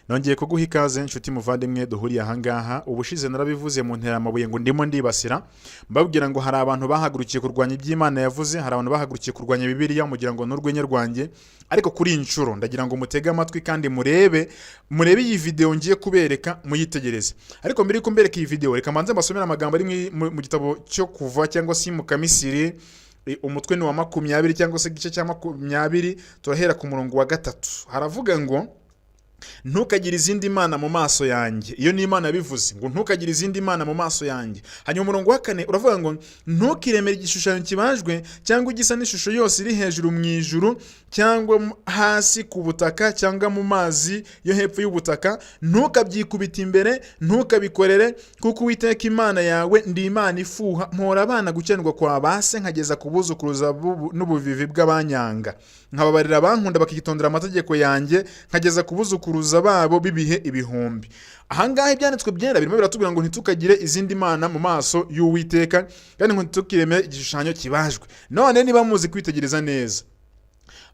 Nongeye kuguha ikaze, inshuti muvandimwe duhuriye ahangaha. Ubushize narabivuze mu nteramabuye ngo ndimo ndibasira, mbabwira ngo hari abantu bahagurukiye kurwanya iby'Imana yavuze, hari abantu bahagurukiye kurwanya Bibiliya, mugira ngo n'urwenya rwanjye. Ariko kuri iyi nshuro ndagira ngo mutege amatwi kandi murebe, murebe iyi videwo ngiye kubereka, muyitegereze. Ariko mbere yuko mbereka iyi videwo, reka mbanze mbasomere amagambo ari mu gitabo cyo Kuva cyangwa se mu Kamisiri. Umutwe ni wa 20 cyangwa se igice cya 20, turahera ku murongo wa 3. Haravuga ngo: "Ntukagire izindi mana mu maso yanjye." Iyo ni Imana yabivuze ngo: "Ntukagire izindi mana mu maso yanjye." Hanyuma umurongo wa 4 uravuga ngo: "Ntukiremere igishushanyo kibajwe cyangwa igisa n'ishusho yose iri hejuru mu ijuru cyangwa hasi ku butaka cyangwa mu mazi yo hepfo y'ubutaka. Ntukabyikubite imbere, ntukabikorere, kuko Uwiteka Imana yawe ndi Imana ifuha, mpora abana gukiranirwa kwa ba se nkageza ku buzukuruza n'ubuvivi bw'abanyanga, nkababarira abankunda bakitondera amategeko yanjye nkageza ku buzukuruza babo b'ibihe ibihumbi." Ahangaha Ibyanditswe Byera birimo biratubwira ngo ntitukagire izindi mana mu maso y'Uwiteka, kandi ngo ntitukiremere igishushanyo kibajwe. None niba muzi kwitegereza neza,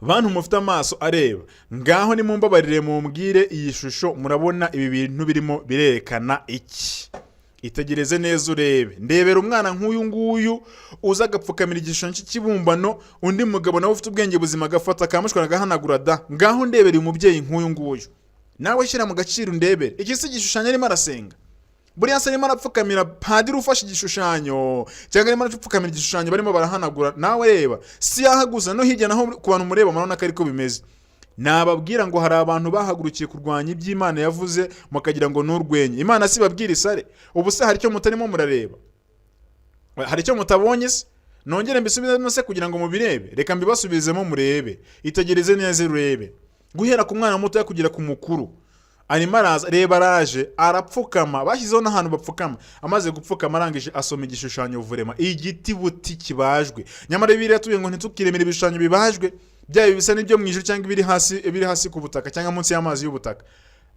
bantu mufite amaso areba, ngaho nimumbabarire mumbwire, iyi shusho murabona ibi bintu birimo birerekana iki? Itegereze neza urebe. Ndebera umwana nk'uyu nguyu uza agapfukamira igishushanyo cy'ikibumbano, undi mugabo nawe ufite ubwenge buzima agafata akamushwana agahanagura da. Ngaho ndebera uyu mubyeyi nk'uyu nguyu, nawe shyira mu gaciro ndebere. Iki si igishushanyo arimo arasenga? Buriya se arimo arapfukamira padiri ufashe igishushanyo, cyangwa arimo arapfukamira igishushanyo barimo barahanagura? Nawe reba, si yaha gusa, no hirya naho ku bantu mureba murabona ko ariko bimeze. Nababwira ngo hari abantu bahagurukiye kurwanya iby'Imana yavuze, mukagira ngo ni urwenya. Imana si babwira isare? Ubu se hari icyo mutarimo murareba? Hari icyo mutabonye se? Nongere mbisubizemo se kugira ngo mubirebe? Reka mbibasubizemo murebe. Itegereze neza urebe, guhera ku mwana mutoya kugera ku mukuru. Arimo araza, reba, araje arapfukama, bashyizeho n'ahantu bapfukama. Amaze gupfukama, arangije asoma igishushanyo, vurema igiti buti kibajwe. Nyamara Bibiliya yatubwiye ngo ntitukiremere ibishushanyo bibajwe, byaba ibisa n'ibyo mu ijuru cyangwa ibiri hasi ku butaka cyangwa munsi y'amazi y'ubutaka.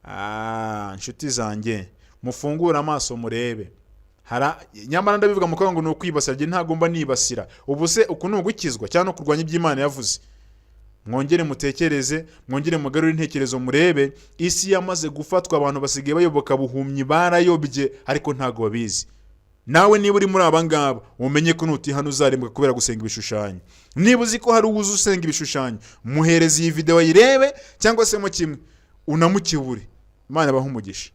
Ah, inshuti zanjye, mufungure amaso murebe. Nyamara ndabivuga mu ngo ni ukwibasira, njye ntagomba nibasira. Ubu se uku ni ugukizwa cyangwa no kurwanya iby'Imana yavuze? Mwongere mutekereze, mwongere mugarure intekerezo murebe. Isi yamaze gufatwa, abantu basigaye bayoboka buhumyi, barayobye ariko ntabwo babizi. Nawe niba uri muri aba ngaba, umenye ko nutihana uzarimbuka kubera gusenga ibishushanyo. Niba uzi ko hari uwuzi usenga ibishushanyo, muhereze iyi videwo ayirebe, cyangwa se mo kimwe unamukibure. Imana ibahe umugisha.